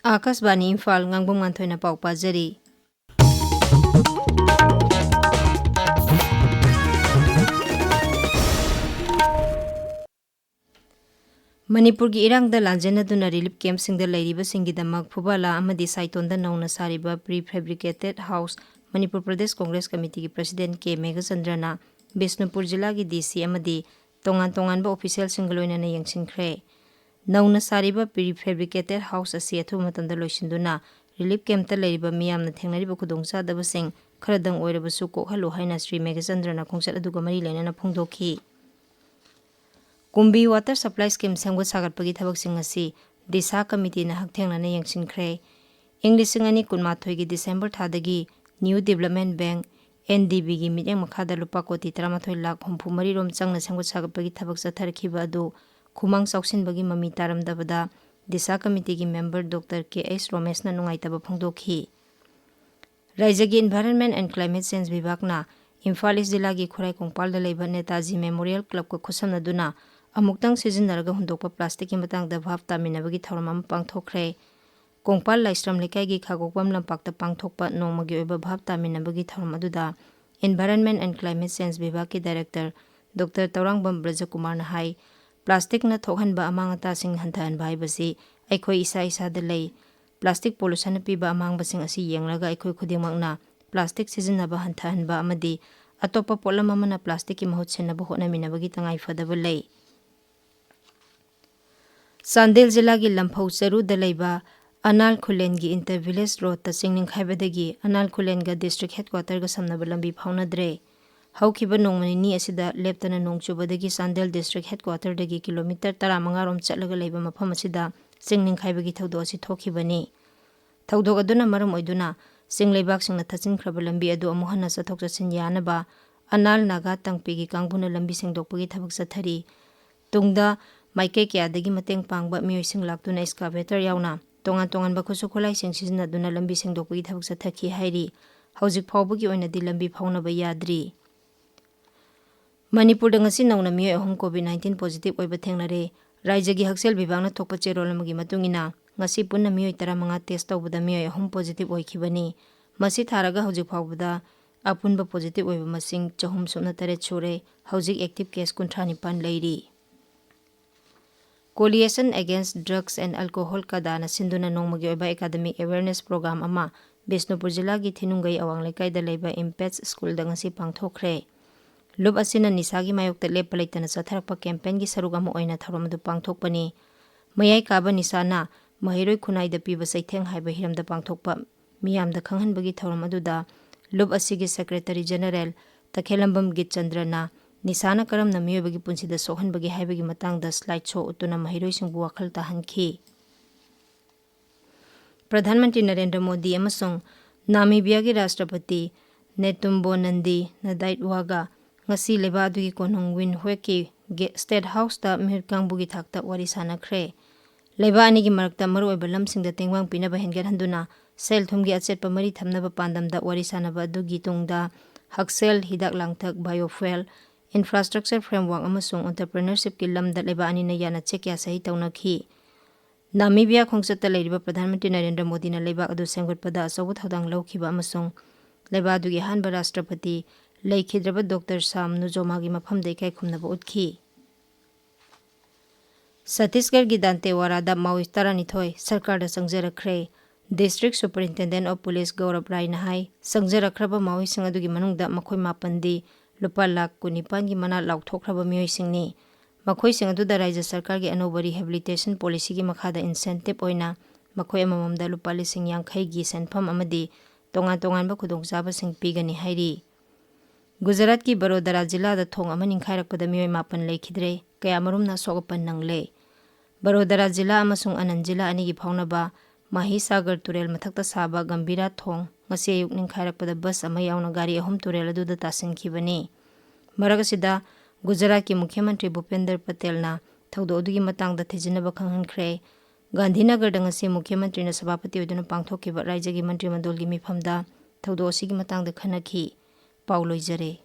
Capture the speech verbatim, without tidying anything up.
ꯑꯥꯀꯥꯁꯕꯥꯅꯤ ꯏꯝꯐꯥꯜ, ꯉꯥꯡꯕꯝ ꯉꯥꯟꯊꯣꯏꯅ ꯄꯥꯎ ꯄꯥꯖꯔꯤ꯫ ꯃꯅꯤꯄꯨꯔꯒꯤ ꯏꯔꯥꯡꯗ ꯂꯥꯟꯖꯦꯟꯅꯗꯨꯅ ꯔꯤꯂꯤꯐ ꯀꯦꯝꯞꯁꯤꯡꯗ ꯂꯩꯔꯤꯕꯁꯤꯡꯒꯤꯗꯃꯛ ꯐꯨꯕꯥꯂꯥ ꯑꯃꯗꯤ ꯁꯥꯏꯇꯣꯟꯗ ꯅꯧꯅ ꯁꯥꯔꯤꯕ pre fabricated house Manipur Pradesh Congress ꯀꯃꯤꯇꯤꯒꯤ ꯄ꯭ꯔꯁꯤꯗꯦꯟ ꯀꯦ ꯃꯦꯘꯆꯟꯗ꯭ꯔꯅ ꯕꯤꯁꯅꯨꯄꯨꯔ ꯖꯤꯂꯥꯒꯤ ꯗꯤ ꯁꯤ ꯑꯃꯗꯤ ꯇꯣꯉꯥꯟ ꯇꯣꯉꯥꯟꯕ ꯑꯣꯐꯤꯁꯤꯌꯦꯜꯁꯤꯡꯒ ꯂꯣꯏꯅꯅ ꯌꯦꯡꯁꯤꯟꯈ꯭ꯔꯦ꯫ ꯅꯧꯅ ꯁꯥꯔꯤꯕ pre fabricated house ꯑꯁꯤ ꯑꯊꯨꯕ ꯃꯇꯝꯗ ꯂꯣꯏꯁꯤꯟꯗꯨꯅ ꯔꯤꯂꯤꯐ ꯀꯦꯝꯞꯇ ꯂꯩꯔꯤꯕ ꯃꯤꯌꯥꯝꯅ ꯊꯦꯡꯅꯔꯤꯕ ꯈꯨꯗꯣꯡꯆꯥꯗꯕꯁꯤꯡ ꯈꯔꯗꯪ ꯑꯣꯏꯔꯕꯁꯨ ꯀꯣꯛꯍꯜꯂꯨ ꯍꯥꯏꯅ ꯁ꯭ꯔꯤ ꯃꯦꯘꯆꯟꯗ꯭ꯔꯅ ꯈꯣꯡꯆꯠ ꯑꯗꯨꯒ ꯃꯔꯤ ꯂꯩꯅꯅ ꯐꯣꯡꯗꯣꯛꯈꯤ꯫ ꯀꯨꯝꯕꯤ ꯋꯥꯇꯔ ꯁꯄ꯭ꯂꯥꯏ ꯁ꯭ꯀꯤꯝ ꯁꯦꯝꯒꯠ ꯁꯥꯒꯠꯄꯒꯤ ꯊꯕꯛꯁꯤꯡ ꯑꯁꯤ ꯗꯤꯁꯥ ꯀꯃꯤꯇꯤꯅ ꯍꯛꯊꯦꯡꯅꯅ ꯌꯦꯡꯁꯤꯟꯈ꯭ꯔꯦ꯫ ꯏꯪ ꯂꯤꯁꯤꯡ ꯑꯅꯤ ꯀꯨꯟꯃꯥꯊꯣꯏꯒꯤ ꯗꯤꯁꯦꯝꯕꯔ ꯊꯥꯗꯒꯤ new development bank, N D ꯕꯤꯒꯤ ꯃꯤꯠꯌꯦꯡ ꯃꯈꯥꯗ ꯂꯨꯄꯥ ꯀꯣꯇꯤ ꯇꯔꯥꯃꯥꯊꯣꯏ ꯂꯥꯈ ꯍꯨꯝꯐꯨ ꯃꯔꯤ ꯔꯣꯝ ꯆꯪꯅ ꯁꯦꯝꯒꯠ ꯁꯥꯒꯠꯄꯒꯤ ꯊꯕꯛ ꯆꯠꯊꯔꯛꯈꯤꯕ ꯑꯗꯨ ꯈꯨꯃꯥꯡ ꯆꯥꯎꯁꯤꯟꯕꯒꯤ ꯃꯃꯤ ꯇꯥꯔꯝꯗꯕꯗ ꯗꯤꯁꯥ ꯀꯃꯤꯇꯤꯒꯤ ꯃꯦꯝꯕꯔ ꯗꯣꯛꯇꯔ ꯀꯦ ꯑꯩꯆ ꯔꯣꯃꯦꯁꯅ ꯅꯨꯡꯉꯥꯏꯇꯕ ꯐꯣꯡꯗꯣꯛꯈꯤ꯫ ꯔꯥꯏꯖ꯭ꯌꯒꯤ Environment and Climate Change ꯕꯤꯚꯥꯒꯅ Imphal ꯏꯁ ꯖꯤꯂꯥꯒꯤ ꯈꯨꯔꯥꯏ ꯀꯣꯡꯄꯥꯜꯗ ꯂꯩꯕ ꯅꯦꯇꯥꯖꯤ ꯃꯦꯃꯣꯔꯤꯌꯦꯜ ꯀ꯭ꯂꯕꯀ ꯈꯨꯠꯁꯝꯅꯗꯨꯅ ꯑꯃꯨꯛꯇꯪ ꯁꯤꯖꯤꯟꯅꯔꯒ ꯍꯨꯟꯗꯣꯛꯄ ꯄ꯭ꯂꯥꯁꯇꯤꯛꯀꯤ ꯃꯇꯥꯡꯗ ꯚꯥꯞ ꯇꯥꯃꯤꯟꯅꯕꯒꯤ ꯊꯧꯔꯝ ꯑꯃ ꯄꯥꯡꯊꯣꯛꯈ꯭ꯔꯦ꯫ ꯀꯣꯡꯄꯥꯜ ꯂꯥꯏꯁ꯭ꯔꯝ ꯂꯩꯀꯥꯏꯒꯤ ꯈꯥꯒꯣꯛꯄꯝ ꯂꯝꯄꯥꯛꯇ ꯄꯥꯡꯊꯣꯛꯄ ꯅꯣꯡꯃꯒꯤ ꯑꯣꯏꯕ ꯚꯥꯞ ꯇꯥꯃꯤꯟꯅꯕꯒꯤ ꯊꯧꯔꯝ ꯑꯗꯨꯗ Environment and Climate Change ꯕꯤꯚꯥꯒꯀꯤ ꯗꯥꯏꯔꯦꯛꯇꯔ ꯗꯣꯛꯇꯔ ꯇꯧꯔꯥꯡꯕꯝ ꯕ꯭ꯔꯖꯀꯨꯃꯥꯔꯅ ꯍꯥꯏ, ꯄ꯭ꯂꯥꯁꯇꯤꯛꯅ ꯊꯣꯛꯍꯟꯕ ꯑꯃꯥꯡ ꯑꯇꯥꯁꯤꯡ ꯍꯟꯊꯍꯟꯕ ꯍꯥꯏꯕꯁꯤ ꯑꯩꯈꯣꯏ ꯏꯁꯥ ꯏꯁꯥꯗ ꯂꯩ꯫ ꯄ꯭ꯂꯥꯁꯇꯤꯛ ꯄꯣꯂꯨꯁꯟꯅ ꯄꯤꯕ ꯑꯃꯥꯡꯕꯁꯤꯡ ꯑꯁꯤ ꯌꯦꯡꯂꯒ ꯑꯩꯈꯣꯏ ꯈꯨꯗꯤꯡꯃꯛꯅ ꯄ꯭ꯂꯥꯁꯇꯤꯛ ꯁꯤꯖꯤꯟꯅꯕ ꯍꯟꯊꯍꯟꯕ ꯑꯃꯗꯤ ꯑꯇꯣꯞꯄ ꯄꯣꯠꯂꯝ ꯑꯃꯅ ꯄ꯭ꯂꯥꯁꯇꯤꯛꯀꯤ ꯃꯍꯨꯠ ꯁꯤꯟꯅꯕ ꯍꯣꯠꯅꯃꯤꯟꯅꯕꯒꯤ ꯇꯉꯥꯏꯐꯗꯕ ꯂꯩ꯫ ꯆꯥꯟꯗꯦꯜ ꯖꯤꯂꯥꯒꯤ ꯂꯝꯐꯧ ꯆꯔꯨꯗ ꯂꯩꯕ ꯑꯅꯥꯜ ꯈꯨꯂꯦꯟꯒꯤ ꯏꯟꯇꯔ ꯚꯤꯂꯦꯖ ꯔꯣꯗꯇ ꯆꯤꯡ ꯅꯤꯡꯈꯥꯏꯕꯗꯒꯤ ꯑꯅꯥꯜ ꯈꯨꯂꯦꯟꯒ ꯗꯤꯁꯇ꯭ꯔꯤꯛ ꯍꯦꯗꯀ꯭ꯋꯥꯇꯔꯒ ꯁꯝꯅꯕ ꯂꯝꯕꯤ ꯐꯥꯎꯅꯗ꯭ꯔꯦ꯫ ꯍꯧꯈꯤꯕ ꯅꯣꯡꯃ ꯅꯤꯅꯤ ꯑꯁꯤꯗ ꯂꯦꯞꯇꯅ ꯅꯣꯡ ꯆꯨꯕꯗꯒꯤ ꯆꯥꯟꯗꯦꯜ ꯗꯤꯁꯇ꯭ꯔꯤꯛ ꯍꯦꯗꯀ꯭ꯋꯥꯇꯔꯗꯒꯤ ꯀꯤꯂꯣꯃꯤꯇꯔ ꯇꯔꯥꯃꯉꯥ ꯔꯣꯝ ꯆꯠꯂꯒ ꯂꯩꯕ ꯃꯐꯝ ꯑꯁꯤꯗ ꯆꯤꯡ ꯅꯤꯡꯈꯥꯏꯕꯒꯤ ꯊꯧꯗꯣꯛ ꯑꯁꯤ ꯊꯣꯛꯈꯤꯕꯅꯤ꯫ ꯊꯧꯗꯣꯛ ꯑꯗꯨꯅ ꯃꯔꯝ ꯑꯣꯏꯗꯨꯅ ꯆꯤꯡ ꯂꯩꯕꯥꯛꯁꯤꯡꯅ ꯊꯠꯆꯤꯟꯈ꯭ꯔꯕ ꯂꯝꯕꯤ ꯑꯗꯨ ꯑꯃꯨꯛ ꯍꯟꯅ ꯆꯠꯊꯣꯛ ꯆꯠꯁꯤꯟ ꯌꯥꯅꯕ ꯑꯅꯥꯜ ꯅꯥꯒꯥ ꯇꯪꯄꯤꯒꯤ ꯀꯥꯡꯕꯨꯅ ꯂꯝꯕꯤ ꯁꯦꯡꯗꯣꯛꯄꯒꯤ ꯊꯕꯛ ꯆꯠꯊꯔꯤ꯫ ꯇꯨꯡꯗ ꯃꯥꯏꯀꯩ ꯀꯌꯥꯗꯒꯤ ꯃꯇꯦꯡ ꯄꯥꯡꯕ ꯃꯤꯑꯣꯏꯁꯤꯡ ꯂꯥꯛꯇꯨꯅ excavator ꯌꯥꯎꯅ ꯇꯣꯉꯥꯟ ꯇꯣꯉꯥꯟꯕ ꯈꯨꯠꯁꯨ ꯈꯨꯠꯂꯥꯏꯁꯤꯡ ꯁꯤꯖꯤꯟꯅꯗꯨꯅ ꯂꯝꯕꯤ ꯁꯦꯡꯗꯣꯛꯄꯒꯤ ꯊꯕꯛ ꯆꯠꯊꯈꯤ ꯍꯥꯏꯔꯤ꯫ ꯍꯧꯖꯤꯛ ꯐꯥꯎꯕꯒꯤ ꯑꯣꯏꯅꯗꯤ ꯂꯝꯕꯤ ꯐꯥꯎꯅꯕ ꯌꯥꯗ꯭ꯔꯤ꯫ ꯃꯅꯤꯄꯨꯔꯗ ꯉꯁꯤ ꯅꯧꯅ ꯃꯤꯑꯣꯏ ꯑꯍꯨꯝ COVID nineteen positive ꯑꯣꯏꯕ ꯊꯦꯡꯅꯔꯦ꯫ ꯔꯥꯏꯖ꯭ꯌꯒꯤ ꯍꯛꯁꯦꯜ ꯕꯤꯚꯥꯒꯅ ꯊꯣꯛꯄ ꯆꯦꯔꯣꯜ ꯑꯃꯒꯤ ꯃꯇꯨꯡ ꯏꯟꯅ, ꯉꯁꯤ ꯄꯨꯟꯅ ꯃꯤꯑꯣꯏ ꯇꯔꯥꯃꯉꯥ test ꯇꯧꯕꯗ ꯃꯤꯑꯣꯏ ꯑꯍꯨꯝ positive ꯑꯣꯏꯈꯤꯕꯅꯤ꯫ ꯃꯁꯤ ꯊꯥꯔꯒ ꯍꯧꯖꯤꯛ ꯐꯥꯎꯕꯗ ꯑꯄꯨꯟꯕ positive ꯑꯣꯏꯕ ꯃꯁꯤꯡ ꯆꯍꯨꯝ ꯁꯨꯞꯅ ꯇꯔꯦꯠ ꯁꯨꯔꯦ꯫ ꯍꯧꯖꯤꯛ active case ꯀꯨꯟꯊ꯭ꯔꯥ ꯅꯤꯄꯥꯟ ꯂꯩꯔꯤ꯫ Coalition Against Drugs and Alcohol, ꯀꯗꯥꯅ ꯁꯤꯟꯗꯨꯅ ꯅꯣꯡꯃꯒꯤ ꯑꯣꯏꯕ academic awareness program ꯑꯃ ꯕꯤꯁꯅꯨꯄꯨꯔ ꯖꯤꯂꯥꯒꯤ ꯊꯤꯅꯨꯡꯒꯩ ꯑꯋꯥꯡ ꯂꯩꯀꯥꯏꯗ ꯂꯩꯕ ꯏꯝꯄꯦꯛꯁ ꯁ꯭ꯀꯨꯜꯗ ꯉꯁꯤ ꯄꯥꯡꯊꯣꯛꯈ꯭ꯔꯦ꯫ ꯂꯨꯞ ꯑꯁꯤꯅ ꯅꯤꯁꯥꯒꯤ ꯃꯥꯌꯣꯛꯇ ꯂꯦꯞꯄ ꯂꯩꯇꯅ ꯆꯠꯊꯔꯛꯄ campaignꯒꯤ ꯁꯔꯨꯛ ꯑꯃ ꯑꯣꯏꯅ ꯊꯧꯔꯝ ꯑꯗꯨ ꯄꯥꯡꯊꯣꯛꯄꯅꯤ꯫ ꯃꯌꯥꯏ ꯀꯥꯕ ꯅꯤꯁꯥꯅ ꯃꯍꯩꯔꯣꯏ ꯈꯨꯟꯅꯥꯏꯗ ꯄꯤꯕ ꯆꯩꯊꯦꯡ ꯍꯥꯏꯕ ꯍꯤꯔꯝꯗ ꯄꯥꯡꯊꯣꯛꯄ ꯃꯤꯌꯥꯝꯗ ꯈꯪꯍꯟꯕꯒꯤ ꯊꯧꯔꯝ ꯑꯗꯨꯗ ꯂꯨꯞ ꯑꯁꯤꯒꯤ Secretary General ꯇꯈꯦꯜꯂꯝꯕꯝ ꯒꯤꯠꯆꯟꯗ꯭ꯔꯅ ꯅꯤꯁꯥꯅ ꯀꯔꯝꯅ ꯃꯤꯑꯣꯏꯕꯒꯤ ꯄꯨꯟꯁꯤꯗ ꯁꯣꯛꯍꯟꯕꯒꯦ ꯍꯥꯏꯕꯒꯤ ꯃꯇꯥꯡꯗ slide show ꯎꯠꯇꯨꯅ ꯃꯍꯩꯔꯣꯏꯁꯤꯡꯕꯨ ꯋꯥꯈꯜ ꯇꯥꯍꯟꯈꯤ꯫ ꯄ꯭ꯔꯙꯥꯟ ꯃꯟꯇ꯭ꯔꯤ ꯅꯔꯦꯟꯗ꯭ꯔ ꯃꯣꯗꯤ ꯑꯃꯁꯨꯡ ꯅꯥꯃꯤꯕꯤꯌꯥꯒꯤ ꯔꯥꯁꯇ꯭ꯔꯄꯇꯤ ꯅꯦꯇꯨꯝꯕꯣ ꯅꯟꯗꯤ ꯅꯗꯥꯏꯠꯋꯥꯒ ꯉꯁꯤ ꯂꯩꯕꯥꯛ ꯑꯗꯨꯒꯤ ꯀꯣꯅꯨꯡ ꯋꯤꯟꯍ꯭ꯋꯦꯛꯀꯤ ꯒꯦ-, State Houseꯇ ꯃꯤꯍꯨꯠ ꯀꯥꯡꯕꯨꯒꯤ ꯊꯥꯛꯇ ꯋꯥꯔꯤ ꯁꯥꯟꯅꯈ꯭ꯔꯦ꯫ ꯂꯩꯕꯥꯛ ꯑꯅꯤꯒꯤ ꯃꯔꯛꯇ ꯃꯔꯨꯑꯣꯏꯕ ꯂꯝꯁꯤꯡꯗ ꯇꯦꯡꯕꯥꯡ ꯄꯤꯅꯕ ꯍꯦꯟꯒꯠꯍꯟꯗꯨꯅ ꯁꯦꯜ ꯊꯨꯝꯒꯤ ꯑꯆꯦꯠꯄ ꯃꯔꯤ ꯊꯝꯅꯕ ꯄꯥꯟꯗꯝꯗ ꯋꯥꯔꯤ ꯁꯥꯟꯅꯕ ꯑꯗꯨꯒꯤ ꯇꯨꯡꯗ ꯍꯛꯁꯦꯜ, ꯍꯤꯗꯥꯛ ꯂꯥꯡꯊꯛ, biofuel, infrastructure framework ꯑꯃꯁꯨꯡ entrepreneurshipꯀꯤ ꯂꯝꯗ ꯂꯩꯕꯥꯛ ꯑꯅꯤꯅ ꯌꯥꯅ ꯆꯦꯛ ꯀꯌꯥ ꯁꯍꯤ ꯇꯧꯅꯈꯤ꯫ ꯅꯥꯃꯤꯕꯤꯌꯥ ꯈꯣꯡꯆꯠꯇ ꯂꯩꯔꯤꯕ ꯄ꯭ꯔꯙꯥꯟ ꯃꯟꯇ꯭ꯔꯤ ꯅꯔꯦꯟꯗ꯭ꯔ ꯃꯣꯗꯤꯅ ꯂꯩꯕꯥꯛ ꯑꯗꯨ ꯁꯦꯝꯒꯠꯄꯗ ꯑꯆꯧꯕ ꯊꯧꯗꯥꯡ ꯂꯧꯈꯤꯕ ꯑꯃꯁꯨꯡ ꯂꯩꯕꯥꯛ ꯑꯗꯨꯒꯤ ꯑꯍꯥꯟꯕ ꯔꯥꯁꯇ꯭ꯔꯄꯇꯤ ꯂꯩꯈꯤꯗ꯭ꯔꯕ ꯗꯣꯛꯇꯔ ꯁꯥꯝ ꯅꯨꯖꯣꯃꯥꯒꯤ ꯃꯐꯝꯗ ꯏꯀꯥꯏ ꯈꯨꯝꯅꯕ ꯎꯠꯈꯤ꯫ ꯁꯠꯇꯤꯁꯒꯔꯒꯤ ꯗꯥꯟꯇꯦꯋꯥꯔꯥꯗ ꯃꯥꯑꯣꯏꯁ ꯇꯔꯥꯅꯤꯊꯣꯏ ꯁꯔꯀꯥꯔꯗ ꯆꯪꯖꯔꯛꯈ꯭ꯔꯦ꯫ District Superintendent of Police ꯒꯧꯔꯕ ꯔꯥꯏꯅ ꯍꯥꯏ, ꯆꯪꯖꯔꯛꯈ꯭ꯔꯕ ꯃꯥꯑꯣꯏꯁꯤꯡ ꯑꯗꯨꯒꯤ ꯃꯅꯨꯡꯗ ꯃꯈꯣꯏ ꯃꯥꯄꯟꯗꯤ ꯂꯨꯄꯥ ꯂꯥꯈ ꯀꯨꯟꯅꯤꯄꯥꯟꯒꯤ ꯃꯅꯥ ꯂꯥꯎꯊꯣꯛꯈ꯭ꯔꯕ ꯃꯤꯑꯣꯏꯁꯤꯡꯅꯤ꯫ ꯃꯈꯣꯏꯁꯤꯡ ꯑꯗꯨꯗ ꯔꯥꯏꯖ꯭ꯌ ꯁꯔꯀꯥꯔꯒꯤ ꯑꯅꯧꯕ rehabilitation policyꯒꯤ ꯃꯈꯥꯗ incentive ꯑꯣꯏꯅ ꯃꯈꯣꯏ ꯑꯃꯃꯝꯗ ꯂꯨꯄꯥ ꯂꯤꯁꯤꯡ ꯌꯥꯡꯈꯩꯒꯤ ꯁꯦꯟꯐꯝ ꯑꯃꯗꯤ ꯇꯣꯉꯥꯟ ꯇꯣꯉꯥꯟꯕ ꯈꯨꯗꯣꯡꯆꯥꯕꯁꯤꯡ ꯄꯤꯒꯅꯤ ꯍꯥꯏꯔꯤ꯫ ꯒꯨꯖꯔꯥꯠꯀꯤ ꯕꯔꯣꯗꯥꯔꯥ ꯖꯤꯂꯥꯗ ꯊꯣꯡ ꯑꯃ ꯅꯤꯡꯈꯥꯏꯔꯛꯄꯗ ꯃꯤꯑꯣꯏ ꯃꯥꯄꯟ ꯂꯩꯈꯤꯗ꯭ꯔꯦ, ꯀꯌꯥꯃꯔꯨꯝꯅ ꯑꯁꯣꯛ ꯑꯄꯟ ꯅꯪꯂꯦ꯫ ꯕꯔꯣꯗꯥꯔꯥ ꯖꯤꯂꯥ ꯑꯃꯁꯨꯡ ꯑꯅꯟ ꯖꯤꯂꯥ ꯑꯅꯤꯒꯤ ꯐꯥꯎꯅꯕ ꯃꯍꯤꯁꯥꯒꯔ ꯇꯨꯔꯦꯜ ꯃꯊꯛꯇ ꯁꯥꯕ ꯒꯝꯚꯤꯔꯥ ꯊꯣꯡ ꯉꯁꯤ ꯑꯌꯨꯛ ꯅꯤꯡꯈꯥꯏꯔꯛꯄꯗ ꯕꯁ ꯑꯃ ꯌꯥꯎꯅ ꯒꯥꯔꯤ ꯑꯍꯨꯝ ꯇꯨꯔꯦꯜ ꯑꯗꯨꯗ ꯇꯥꯁꯤꯟꯈꯤꯕꯅꯤ꯫ ꯃꯔꯛ ꯑꯁꯤꯗ, ꯒꯨꯖꯔꯥꯠꯀꯤ ꯃꯨꯈ꯭ꯌ ꯃꯟꯇ꯭ꯔꯤ ꯚꯨꯄꯦꯟꯗꯔ ꯄꯇꯦꯜꯅ ꯊꯧꯗꯣꯛ ꯑꯗꯨꯒꯤ ꯃꯇꯥꯡꯗ ꯊꯤꯖꯤꯟꯅꯕ ꯈꯪꯍꯟꯈ꯭ꯔꯦ꯫ ꯒꯥꯟꯙꯤꯅꯒꯔꯗ ꯉꯁꯤ ꯃꯨꯈ꯭ꯌ ꯃꯟꯇ꯭ꯔꯤꯅ ꯁꯚꯥꯄꯇꯤ ꯑꯣꯏꯗꯨꯅ ꯄꯥꯡꯊꯣꯛꯈꯤꯕ ꯔꯥꯏꯖ꯭ꯌꯒꯤ ꯃꯟꯇ꯭ꯔꯤ ꯃꯟꯗꯜꯒꯤ ꯃꯤꯐꯝꯗ ꯊꯧꯗꯣꯛ ꯑꯁꯤꯒꯤ ꯃꯇꯥꯡꯗ ꯈꯟꯅꯈꯤ꯫ ꯄꯥꯎ ꯂꯣꯏꯖꯔꯦ꯫